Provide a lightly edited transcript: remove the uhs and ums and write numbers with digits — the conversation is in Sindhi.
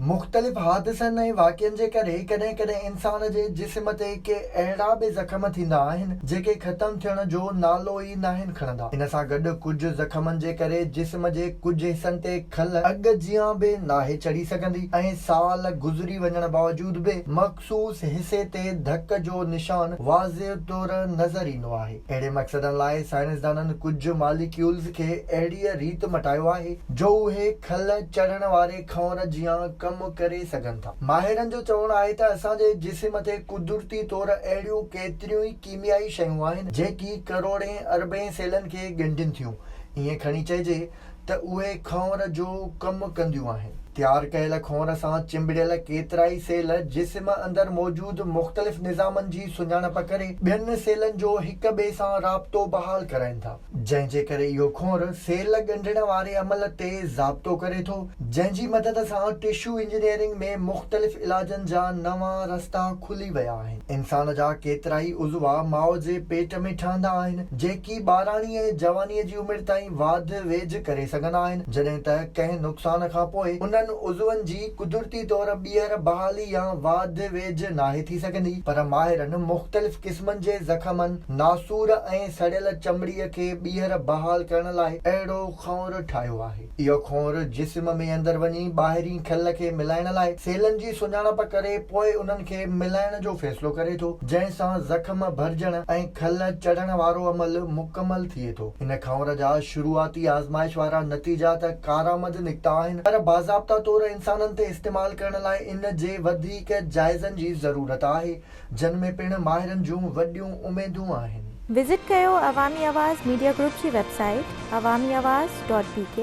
مختلف حادثن ۽ واقعن جي ڪري ڪڏهن ڪڏهن انسان جي جسم تي ڪي اهڙا به زخم ٿيندا آهن، جيڪي ختم ٿيڻ جو نالو ئي ناهن کڻندا. ان سان گڏ ڪجهه زخمن جي ڪري جسم جي ڪجهه حصن تي کل اڳ جيان به ناهي چڙهي سگهندي ۽ سال گذري وڃڻ باوجود به مخصوص حصي تي ڌڪ جو نشان واضح طور نظر ايندو آهي. اهڙي مقصدن لاء سائنسدانن ڪجهه ماليڪيولز کي اهڙيء ريت مٽايو آهي، جو اهي کل چڙهڻ واري کنور جيان ڪم ڪري سگهن ٿا. ماهرن جو چوڻ آهي ته اسان جي جسم تي قدرتي طور اهڙيون ڪيتريون ئي ڪيميائي شيون آهن، جيڪي ڪروڙين اربين سيلن کي ڳنڍين ٿيون. ائين کڻي چئجي ته اهي کنور جو ڪم ڪنديون آهن. تيار ڪيل کنور سان چنبڙيل ڪيترائي سيل جسم اندر موجود مختلف نظامن جي سڃاڻپ ڪري ٻين سيلن جو هڪ ٻئي سان رابطو بحال ڪرائين ٿا. جنهن جي ڪري اهو کنور سيل ڳنڍڻ واري عمل تي ضابطو ڪري ٿو، جنهن جي مدد سان ٽشو انجنيئرنگ ۾ مختلف علاجن جا نوان رستا کلي ويا آهن. انسان جا ڪيترائي عضوا ماء جي پيٽ ۾ ٺهندا آهن، جيڪي ٻاراڻي ۽ جوانيء جي عمر تائين واڌ ويجهه ڪري سگهندا آهن، جڏهن ته ڪنهن نقصان کان پوء انهن عضون جي قدرتي طور ٻيهر بحالي يا واڌ ويجهه ناهي ٿي سگهندي، پر ماهرن مختلف قسمن جي زخمن، ناسور ۽ سڙيل چمڙيء کي ٻيهر بحال ڪرڻ لاء اهڙو کنور ٺاهيو آهي. اهو کنور جسم ۾ اندر وڃي ٻاهرين کل کي ملائڻ لاء سيلن جي سڃاڻپ ڪري پوء انهن کي ملائڻ جو فيصلو ڪري ٿو، جنهن سان زخم ڀرجڻ ۽ کل چڙهڻ وارو عمل مڪمل ٿئي ٿو. هن کنور جا شروعاتي آزمائش وارا نتيجا ته ڪارآمد نڪتا آهن، پر باضابطا طور انسانن تي استعمال ڪرڻ لاء ان جي وڌيڪ جائزن جي ضرورت آهي. جن ۾ پڻ ماهرن جون وڏيون اميدون آهن. وزٽ ڪيو عوامي آواز ميڊيا گروپ جي website Awami Awaz dot B K.